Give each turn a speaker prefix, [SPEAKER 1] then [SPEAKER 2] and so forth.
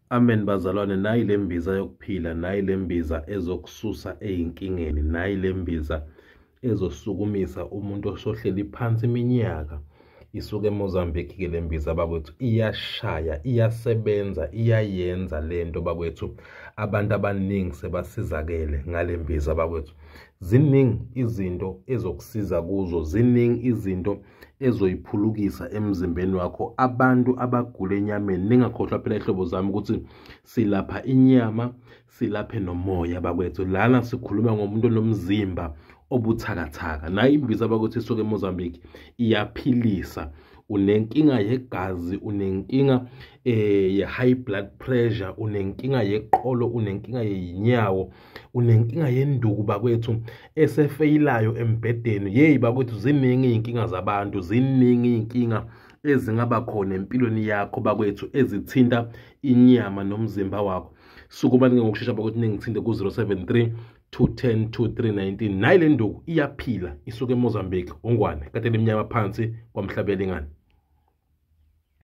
[SPEAKER 1] Amen bazalwane, nayi le mbiza yokuphila, nayi le mbiza ezokususa ey'nkingeni, nayi le mbiza ezosukumisa umuntu osohleli phansi iminyaka. Isuka eMozambique-ke le mbiza bakwethu, iyashaya, iyasebenza, iyayenza lento bakwethu. Abantu abaningi sebasizakele ngale mbiza bakwethu. Ziningi izinto ezokusiza kuzo, ziningi izinto ezoyiphulukisa emzimbeni wakho. Abantu abagula enyameni, ningakhohlwa phela ihlobo zami ukuthi silapha inyama, silaphe nomoya bakwethu. Lana sikhuluma ngomuntu onomzimba obuthakathaka. Nayo imbiza bakwethu isuka eMozambique iyaphilisa. Unenkinga yegazi, unenkinga ye-high blood pressure, unenkinga yeqolo, unenkinga yeyinyawo, unenkinga yenduku bakwethu esefeyilayo embhedeni. Yeyi bakwethu, ziningi iy'nkinga zabantu, ziningi iy'nkinga ezingaba khona empilweni yakho bakwethu ezithinta inyama nomzimba wakho. Sukumani ngokushesha bakwethu ningithinte ku-073 210 2319. Nayi le nduku iyaphila, isuka eMozambique, ungwane kade limnyama phansi kwamhlabelingane.